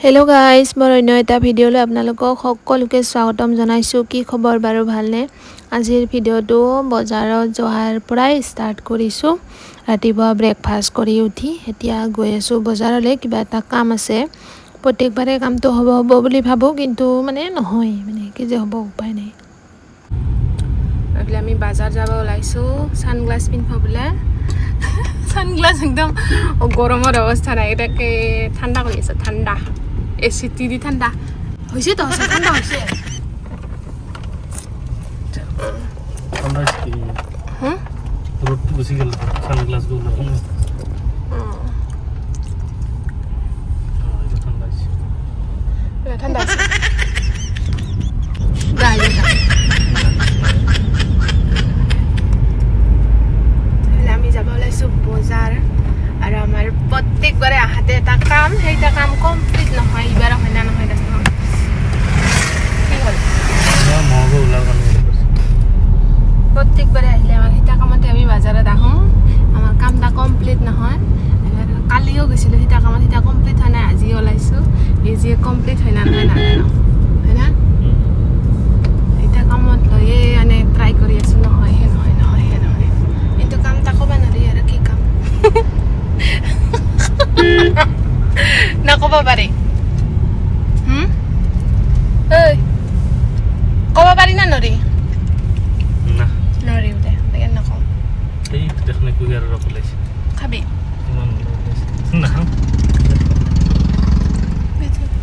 Hello' guys, মই অন্য এটা ভিডিঅ'লৈ আপোনালোকক সকলোকে স্বাগতম জনাইছোঁ। কি খবৰ বাৰু, ভালনে? আজিৰ ভিডিঅ'টো বজাৰত যোৱাৰ পৰাই ষ্টাৰ্ট কৰিছোঁ। ৰাতিপুৱা ব্ৰেকফাষ্ট কৰি উঠি এতিয়া গৈ আছোঁ বজাৰলৈ, কিবা এটা কাম আছে। প্ৰত্যেকবাৰে কামটো হ'ব হ'ব বুলি ভাবোঁ, কিন্তু মানে নহয়, মানে কি যে হ'ব উপায় নাই। এইফালে আমি বজাৰ যাব ওলাইছোঁ। ছানগ্লাছ পিন্ধিব বোলে। ছানগ্লাছ একদম গৰমৰ অৱস্থা নাই, এটাকে ঠাণ্ডা কৰি আছে। ঠাণ্ডা এ চি দি ঠাণ্ডা হৈছে তো, সঁচা ঠাণ্ডা হৈছে। ঠাণ্ডা হৈছে কি? হুম? ৰ'দটো গুচি গ'ল, ছানগ্লাছ গ'ল। এইটো ঠাণ্ডা হৈছে। ঠাণ্ডা হৈছে। যা যা। এইফালে আমি যাব ওলাইছোঁ বজাৰ আৰু আমাৰ প্ৰত্যেকবাৰে আহাতে এটা কাম, সেইটা কাম কমপ্লিট নহয়। এইবাৰ হয় না নহয় দেচোন। কি হ'ল? মহগো ওলাৰ কাৰণে হেৰি কৰিছে। প্ৰত্যেকবাৰে আহিলে আমাৰ সিটা কামতে আমি বজাৰত আহোঁ, আমাৰ কামটা কমপ্লিট নহয়। এবাৰ কালিও গৈছিলোঁ সিটা কামত, সিটা কমপ্লিট হোৱা নাই। আজি ওলাইছোঁ, এই যি কমপ্লিট হয় না নহয় নাজানো, হয় না? এতিয়া কামত লৈয়ে মানে ট্ৰাই কৰি আছোঁ, নহয় হে নহয়, নহয় হে নহয়। কিন্তু কামটা ক'ব নোৱাৰি আৰু কি কাম নক'ব পাৰি। ঐ, ক'ব পাৰি না নৰি? না। নৰি বোলে, সেইকাৰণে নকওঁ। এইটো দেখোন, কুঁহিয়াৰৰ ৰস ওলাইছে। খাবি? ইমান ওলাইছে, নাখাওঁ।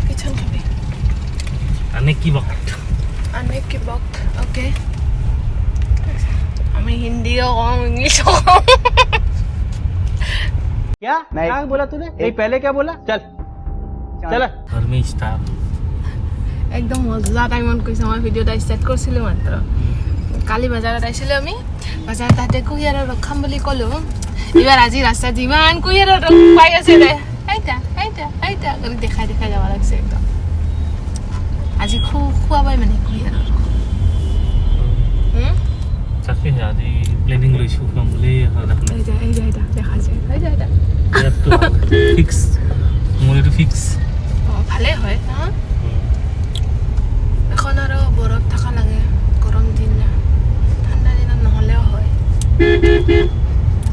কিছুমান খাবি। আনে কি বক্ত। আনে কি বক্ত। অ'কে, আমি হিন্দীও কওঁ, ইংলিছো কওঁ। क्या? नहीं। क्या बोला तूने? नहीं, पहले क्या बोला? चल चल। ধৰ্মী ষ্টাৰ। একদম মজা টাইমত কৈছে। মই ভিডিঅ' এটা ষ্টাৰ্ট কৰিছিলোঁ মাত্ৰ। কালি বজাৰত আহিছিলোঁ আমি। বজাৰত তাতে কুঁহিয়াৰৰ ৰস খাম বুলি ক'লোঁ। এইবাৰ আজি ৰাস্তাত যিমান কুঁহিয়াৰৰ ৰস পাই আছে দে, এইটা এইটা এইটা কৰি দেখাই দেখাই যাব লাগিছে একদম। আজি খুৱাবই মানে কুঁহিয়াৰৰ ৰস। তাকেহে আজি প্লেনিং লৈছোঁ খুৱাম বুলি, দেখোন। এইটা এইটা এইটা দেখাইছে, এইটা এইটা। ইয়াততো ফিক্স, মোৰ এইটো ফিক্স। অঁ, ভালেই হয় ন। এখন আৰু বৰফ থকা লাগে গৰম দিন না, ঠাণ্ডা দিনত নহ'লেও হয়।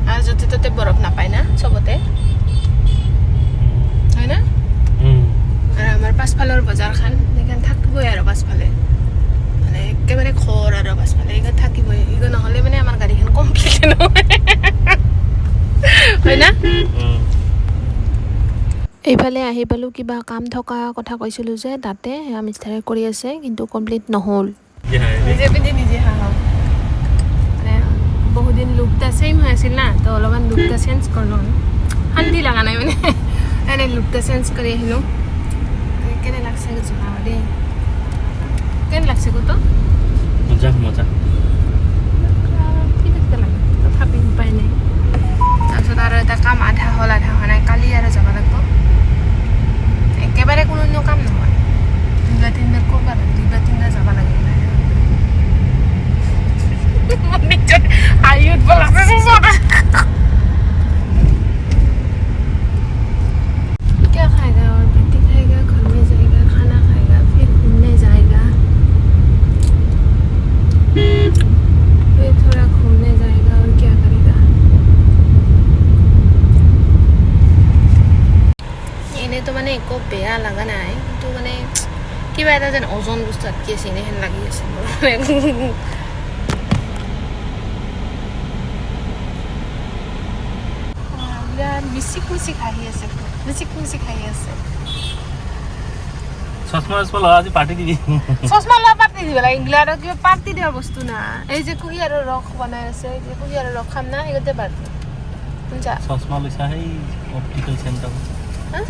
আৰু য'তে ত'তে বৰফ নাপায় না চবতে, হয় না? আৰু আমাৰ পাছফালৰ বজাৰখন, সেইখন থাকিবই আৰু পাছফালে, মানে একেবাৰে ঘৰ আৰু পাছফালে এইখন থাকিবই। এইখন নহ'লে মানে আমাৰ গাড়ীখন কমপ্লিট নহয়, হয় না? এইফালে আহি পালোঁ। কিবা কাম থকা কথা কৈছিলোঁ যে, তাতে সেয়া মিস্ত্ৰীয়ে কৰি আছে, কিন্তু কমপ্লিট নহ'ল। নিজে পিন্ধি নিজে হাঁহ। মানে বহুদিন লুকটা ছেইম হৈ আছিল না, তো অলপমান লুকটা চেঞ্জ কৰিলোঁ। শান্তি লগা নাই, মানে এনে লুকটা চেঞ্জ কৰি আহিলোঁ। কেনে লাগছে জনাব দেই। কেনে লাগছে কতো? মজা মজা। ঠিক আছে লাগে, তথাপি উপায় নাই। তাৰপিছত আৰু এটা কাম আধা হ'ল, আধা হোৱা নাই। কালি আৰু যাব লাগিব। একেবাৰে কোনো কাম নহয়, দুইবাৰ তিনিবাৰ কৰবা লাগে, দুইবাৰ তিনিবাৰ যাব লাগে। নিজৰ হাঁহি উঠব লাগছে। क्या खाएगा और? पेटी खाएगा, घर में जाएगा, खाना खाएगा, फिर घूमने जाएगा, फिर थोड़ा घूमने जाएगा और क्या करेगा? এনেইতো মানে একো বেয়া লগা নাই, কিন্তু মানে কিবা এটা যেন ওজন বস্তু আটকি আছে এনেহেন লাগি আছে মোৰ। বিৰাট মিচিক মিচিক হাঁহি আছে, মিচিক মিচিক হাঁহি আছে। চশমা চশমা লগা, আজি পাৰ্টি দিবি। চশমা লোৱা পাৰ্টি দিব লাগে। এইগিলা আৰু কিবা পাৰ্টি দিয়া বস্তু না। এই যে কুঁহিয়াৰৰ ৰস বনাই আছে, এই যে কুঁহিয়াৰৰ ৰস খাম না, সেইগতে পাৰ্টি, শুনছা? চশমা লৈছা সেই অপটিকেল চেণ্টাৰ? হা?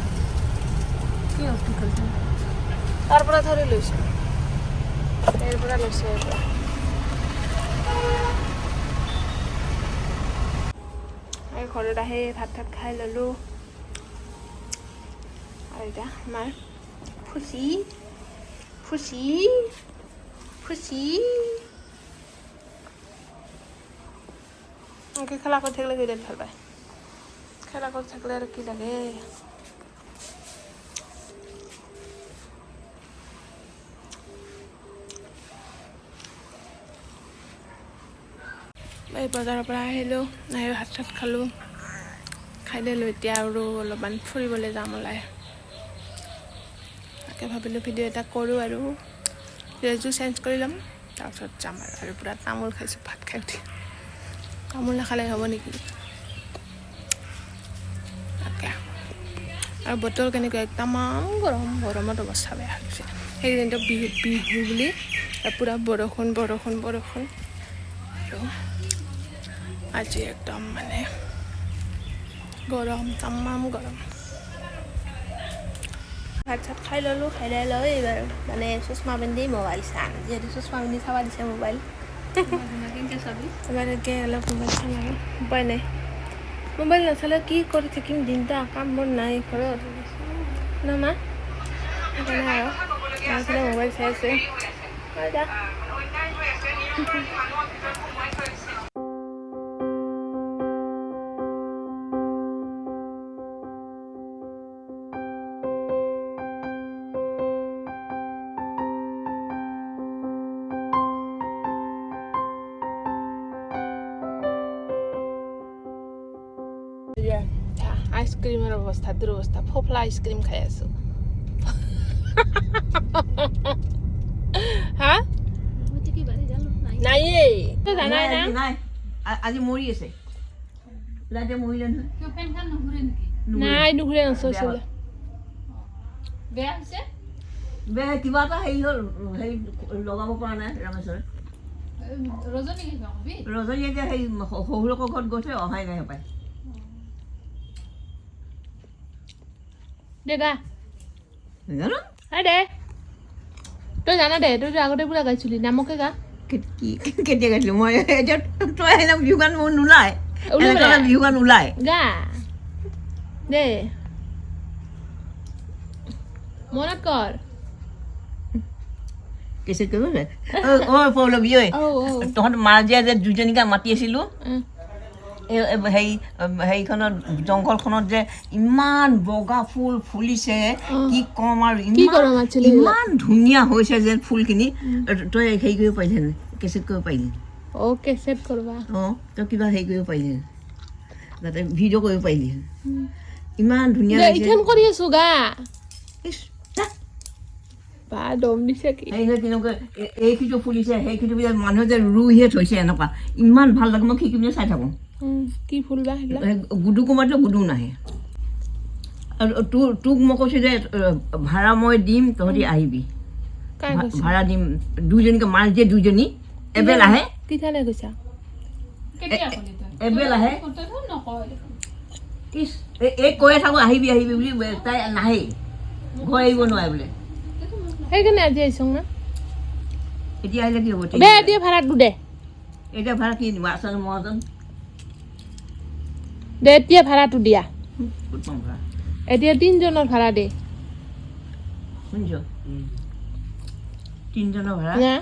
কি অপটিকেল? তাৰ পৰা ধৰি লৈছোঁ, ইয়াৰ পৰা লৈছোঁ, ইয়াৰ পৰা। এই ঘৰত আহি ভাত ভাত খাই ল'লোঁ। আৰু এতিয়া আমাৰ ফুচি ফুচি ফুচি এনেকৈ খেলা কৰি থাকিলে বিৰাট ভাল পায়। খেলা কৰি থাকিলে আৰু কি লাগে? এই বজাৰৰ পৰা আহিলোঁ, আহি ভাত চাত খালোঁ, খাই দিলোঁ। এতিয়া আৰু অলপমান ফুৰিবলৈ যাম ওলাই, তাকে ভাবিলোঁ ভিডিঅ' এটা কৰোঁ আৰু ড্ৰেছযোৰ চেঞ্জ কৰি ল'ম, তাৰপিছত যাম আৰু। আৰু পূৰা তামোল খাইছোঁ ভাত খাই উঠি, তামোল নাখালে হ'ব নেকি? তাকে। আৰু বতৰ কেনেকুৱা, তামাম গৰম, গৰমত অৱস্থা বেয়া হৈ গৈছে। সেইকেইদিনতো বিহু বিহু বুলি পূৰা বৰষুণ বৰষুণ বৰষুণ, আৰু আজি একদম মানে গৰম, তামাম গৰম। ভাত চাত খাই ল'লোঁ, খাই লৈ এইবাৰ মানে চশমা পিন্ধি মোবাইল চাম, যিহেতু চশমা পিন্ধি চাব দিছে মোবাইল। এবাৰ এনেকৈ অলপ মোবাইল চাম আৰু উপায় নাই। মোবাইল নাচালে কি কৰি থাকিম দিনটা, কাম বন নাই ঘৰত ন মা, সেইকাৰণে আৰু মায়ে মোবাইল চাই আছে। যা। আইচক্ৰীমৰ অৱস্থা দুৰৱস্থা, ফফলা আইচক্ৰীম খাই আছো। হা নাইয়ে জানাই না। নাই, আজি মৰি আছে, লাইটে মৰিলে নহয়। নাই নুঘূৰে, নচলে। বেয়া কিবা এটা হেৰি হ'ল, হেৰি লগাব পৰা নাই ৰামেশ্বৰে। ৰজনী এতিয়া সেই শহুৰেকৰ ঘৰত গৈছে, অহাই নাই হপায়। দে গা। নাজানো। দে তই জানা দে, তই আগতে পুৰা গাইছিলি, নামকে গা। কি কেতিয়া গাইছিলো মই? এতিয়া তই আহিলে বিহু গান মোৰ নোলায়, এনেকুৱা বিহু গান ওলায়। গা দে, মনত কৰ। কেছেট কৰিব। অ পৌলবী ঐ, তহঁত মাজিয়া যে দুজনীকে মাতি আছিলো, হেৰি হেৰিখনত জংঘলখনত যে ইমান বগা ফুল ফুলিছে, কি কম আৰু, ইমান ধুনীয়া হৈছে যে ফুলখিনি। তই হেৰি কৰিব পাৰিলি, কেছেট কৰিব পাৰিলি? অ কেছেট কৰবা। অ তই কিবা হেৰি কৰিব পাৰিলি, তাতে ভিডিঅ' কৰিব পাৰিলি, ইমান ধুনীয়া। ইথান কৰি আছো গা। বা দম দিছে কি। কেনেকুৱা এইখিটো ফুলিছে, সেইখিটো মানুহে যে ৰুইহে থৈছে এনেকুৱা, ইমান ভাল লাগে, মই খিৰিকী চাই থাকোঁ। কি ফুল বা? গুডু কুমাৰটো গুডু নাহে। আৰু তোক মই কৈছোঁ যে ভাড়া মই দিম, তহঁতি আহিবি, ভাড়া দিম দুজনীকে। মাছ দিয়ে দুজনী এবেল আহে। কৈছা এবেল আহে, এই কৈয়ে থাকোঁ আহিবি আহিবি বুলি, তাই নাহেই, ঘৰ আহিব নোৱাৰে বোলে। সেইকাৰণে আজি আহিছ না? এতিয়া আহিলে কি হ'ব? দে এতিয়া ভাড়াটো দে। এতিয়া ভাড়া কি নিব? আচল মহাজন দে, এতিয়া ভাড়াটো দিয়া। এতিয়া তিনজনৰ ভাড়া দে। শুনিছ? তিনজনৰ ভাড়া না,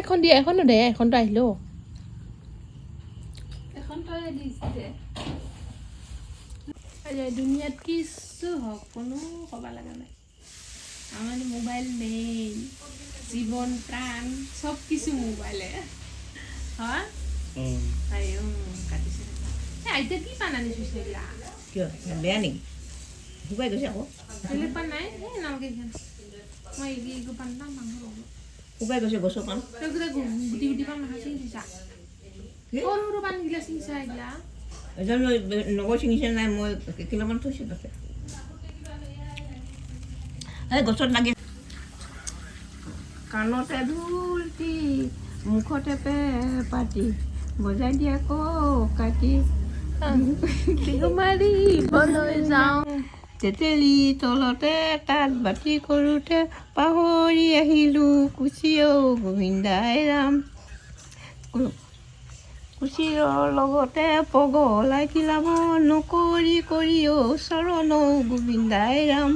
এখন দিয়া, এখনো দে, এখনতো আহিলো। দুনিয়াত কিছু হওক, কোনো ক'ব লগা নাই, আমাৰ মোবাইল মেইন, জীৱন প্ৰাণ চব কিছু মোবাইলে। হয় কাটিছে। আইতা কি পান আনিছো এইগিলা? কিয় বেয়া নেকি? শুকাই গৈছে আকৌ। বেলেগ পান নাই? এই নালাগে এইখন, মই এইগো পান না মাংস। শুকাই গৈছে গছৰ পান। গুটি গুটি পান নহয়, ছিঙিছা? সৰু সৰু পানগিলা ছিঙিছা এইগিলা? জানো নগৰ ছিঙিছে নাই, মই কেইকিলোমান থৈছোঁ তাতে এই গছত লাগি। কাণতে ঢোলটি মুখতে পেপাটি বজাই দিয়া কাটি বিহু মাৰিবলৈ যাওঁ। তেতেলী তলতে তাত বাতি কৰোঁতে পাহৰি আহিলোঁ কুচিও গোবিন্দাই ৰাম। কুচিৰৰ লগতে পগলাই কিলাম নকৰি কৰিও চৰণ গোবিন্দাই ৰাম।